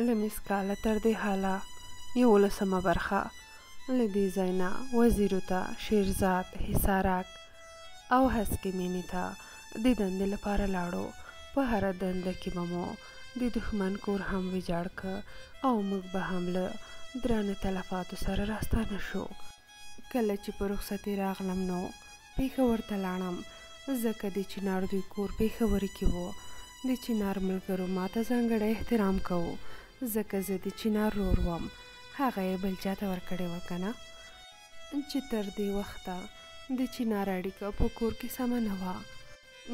له مسکاله تر دې حاله یولسمه برخه له دې ځای نه وزیرو ته، شیرزاد، حصارک او هسکې مینې ته د دندې لپاره لاړو. په هره دنده کې به مو د دښمن کور هم ویجاړ که او موږ به هم له درانه تلفاتو سره راستانه شو. کله چې په رخصتي راغلم نو پېښور ته لاړم، ځکه د چنار دوی کور پېښور کې و. د چنار ملګرو ماته ځانګړی احترام کوو، ځکه زه د چنار ورور وم، هغه یې بل چاته ورکړې وه کنه. چې تر دې وخته د چنار اړیکه په کور کې سمه نه وه،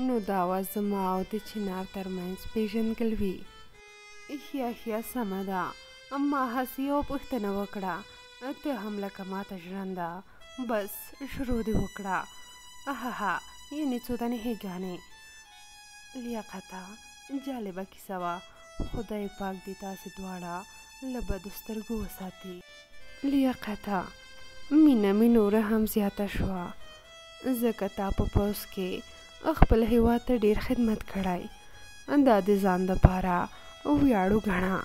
نو دا وه زما او د چنار ترمنځ پېژندګلوي. ښه ښه سمه ده، ما هسې یوه پوښتنه وکړه، ته هم لکه ماته ژرنده بس شروع دې وکړه. اهاها یعنې څو دانې هېګانې. لیاقته جالبه کیسه وه، خدای پاک دې تاسې دواړه له بدو سترګو وساتي. لیاقته مینه مې نوره هم زیاته شوه، ځکه تا په پوځ کې خپل هیواد ته ډیر خدمت کړی، دا د ځان دپاره ویاړ وګڼه.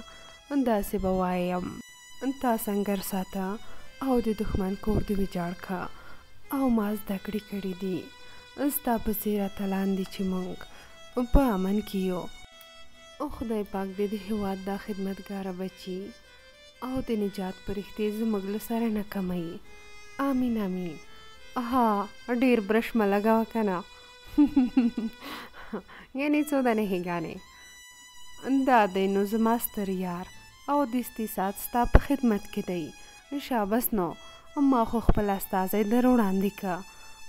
داسې به وایم تا سنګر ساته او د دښمن کور دې ویجاړ که، او ما زده کړې کړې دي، ستا په څېر اتلان دي چې موږ په امن کې یو. خدای پاک دې د هیواد دا خدمتګاره بچي او د نجات پرښتې زموږ له سره نه کموي. آمین آمین. ها ډېر برش مه لګوه که نه. یعنې څو دانې هېګانې. دا دی نو زما ستر یار او د استیصاد ستا په خدمت کې دی. شابس نو ما خو خپل استازی در وړاندې که،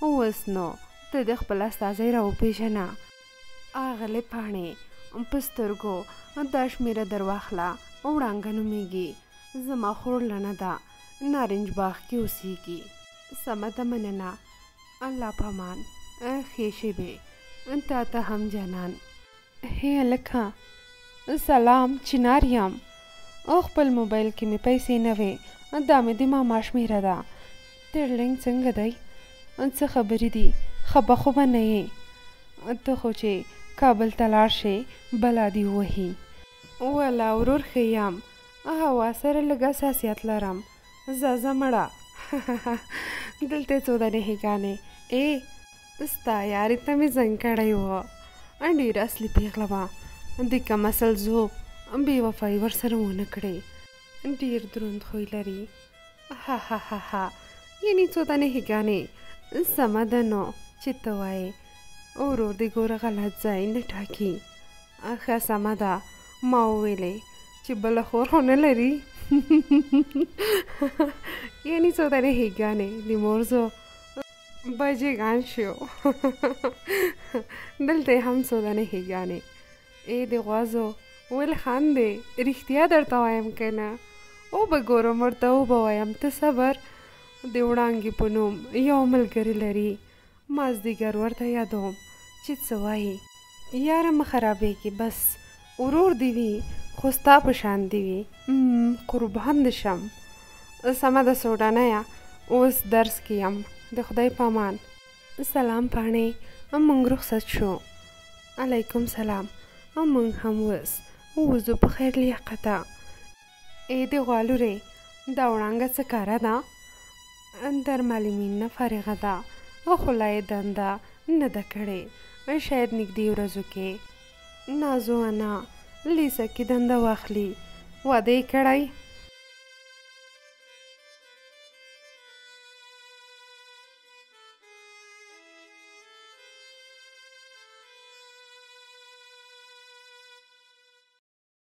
اوس نو ته د خپل استازی راوپېژنه. اغلې پاڼې په سترګو دا شمېره در واخله، وړانګه نومېږي، زما خور لڼه ده، نارنج باغ کې اوسېږي. سمه ده مننه، الله پامان، ښې شېبې تا ته هم جانان. هی هلکه سلام، چنار یم، خپل موبایل کې مې پیسې نه وې، دا مې د ماما شمېره ده. ترلنګ څنګه دی؟ څه خبرې دي؟ خپه خو به نه یې؟ ته خو چې کابل ته لاړ شې بلا دې ووهي. ولا ورور ښه یم، هوا سره لږ حساسیت لرم. ځه ځه مړه. دلته څو دانې هېګانې. ای ستا یارې ته مې زنګ کړی و، ډېره اصلي پېغله وه، د کم اصل زو بې وفایي ورسره ونه کړې، ډېر دروند خوی لري. هاهاهاها یعنې څو دانې هېګانې. سمه ده نو چې ته وایې، ورور دې ګوره غلط ځای نه ټاکي. ښه سمه ده، ما وویلې چې بله خور خو نه لري. یعنې څو دانې هېګانې د مور زو بجېګان شو. دلته یې هم څو دانې هېګانې. ای د غوا زو ولې خاندې؟ رښتیا درته وایم که نه وبه ګورم ورته وبه وایم، ته صبر. د وړانګې په نوم یو ملګری لري، مازدیګر ورته یادوم چې څه وایي. یاره مه خرابېږې، بس ورور دې وي خو ستا په شان دې وي. قربان دې شم. سمه ده سوډانیه، اوس درس کې یم، د خدای په امان. سلام پاڼې، موږ رخصت شو. علیکم سلام، موږ هم اوس وځو په خیر لیاقته. ای د غوا لورې، دا وړانګه څه کاره ده؟ درمعلمین نه فارغه ده، خو لا یې دنده نه ده کړې، شاید نږدې ورځو کې نازو انا لیسه کې دنده واخلي. واده یې کړی؟